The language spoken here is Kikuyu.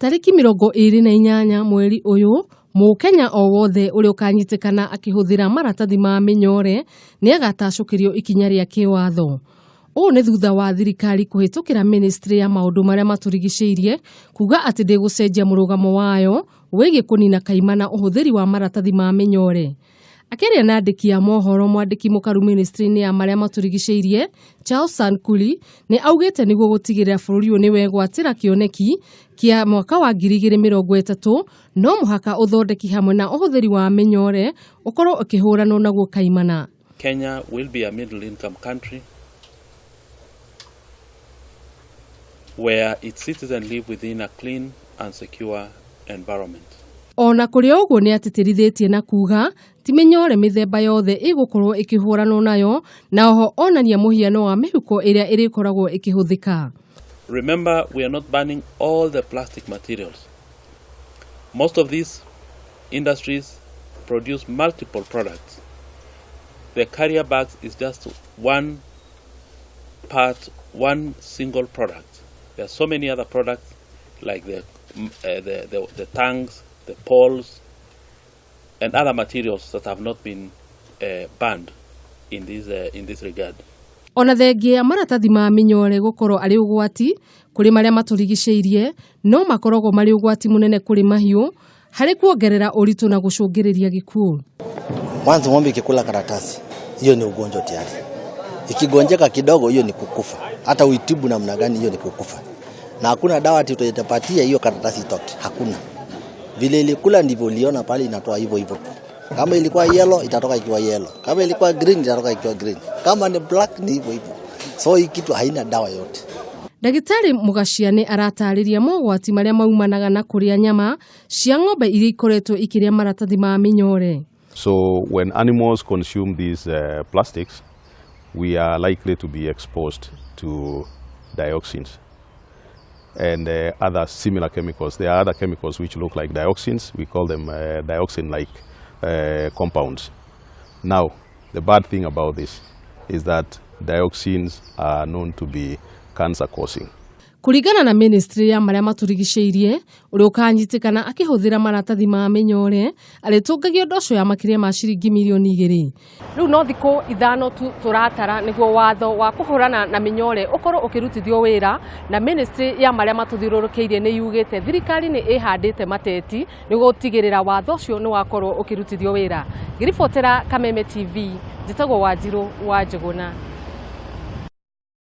Tarĩki 28 mweri ũyũ, Mũkenya o wothe ũrĩa ũkanyitĩkana akĩhũthĩra maratathi ma mĩnyore nĩ agatacũkĩrio ikinya rĩa kĩwatho. Ũũ nĩ thutha wa thirikari kũhĩtũkĩra ministry ya maũndũ marĩa matũrigicĩirie kuga atĩ ndĩgũcenjia mũrũgamo wayo wĩgiĩ kũnina kaimana ũhũthĩri wa maratathi ma mĩnyore. Akĩaria na andĩki a mohoro mwandĩki mũkaru ministry-inĩ ya marĩa matũrigicĩirie Charles Sankuli nĩ augĩte nĩguo gũtigĩrĩra bũrũri ũyũ nĩ wegwatĩra kĩoneki kĩa mwaka wa 2030 no mũhaka ũthondeki hamwe na ũhũthĩri wa mĩnyore ũkorwo ũkĩhũranwo naguo kaimana. Kenya will be a middle income country where its citizens live within a clean and secure environment. Ona kũrĩ ũguo nĩ atĩtĩrithĩtie na kuga ti mĩnyore mĩthemba yothe ĩgũkorwo ĩkĩhũranwo nayo na oho onania mũhiano wa mĩhuko ĩrĩa ĩrĩkoragwo ĩkĩhũthĩka. Remember, we are not banning all the plastic materials. Most of these industries produce multiple products. The carrier bags is just one part, one single product. There are so many other products like the tanks, the poles, and other materials that have not been banned in this regard. Ona thengia ya maratathi ma mĩnyore gũkorwo arĩ ũgwati kũrĩ marĩa matũrigicĩirie, no makoragwo marĩ ũgwati mũnene kũrĩ mahiũ harĩ kuongerera ũritũ na gũcũngĩrĩria gĩkuũ. Kwanza ng'ombe ikikula karatasi, hiyo ni ugonjwa tayari. Ikigonjeka kidogo, hiyo ni kukufa. Hata uitibu namna gani, hiyo ni kukufa. Na hakuna dawa ati utapatia hiyo karatasi itoke, hakuna. Vile ilikula ndivyo uliona pale inatoa hivyo hivyo. Kama ilikuwa yellow itatoka ikiwa yellow, kama ilikuwa green itatoka ikiwa green, kama ni black ni hivyo hivyo. So hii kitu haina dawa yote. Ndagĩtarĩ Mũgacia nĩ aratarĩria mogwati marĩa maumanaga na kũrĩa nyama cia ng'ombe iria ikoretwo ikĩrĩa maratathi ma mĩnyore. So when animals consume these plastics, we are likely to be exposed to dioxins and other similar chemicals. There are other chemicals which look like dioxins. We call them dioxin-like compounds. Now, the bad thing about this is that dioxins are known to be cancer-causing. Kũringana na ministry ya marĩa matũrigicĩirie, ũrĩa ũkanyitĩkana akĩhũthĩra maratathi ma mĩnyore arĩtũngagio ndoco ya makĩria ma ciringi mirioni 2. Rĩu no thikũ 5 tu tũratara nĩguo watho wa kũhũrana na mĩnyore ũkorwo ũkĩrutithio wĩra, na ministry ya marĩa matũthiũrũrũkĩirie nĩ yugĩte thirikari nĩ ĩhandĩte mateti nĩguo gũtigĩrĩra watho ũcio nĩ wakorwo ũkĩrutithio wĩra. Ngĩribotera Kameme TV, njĩtagwo Wanjirũ wa Njũgũna.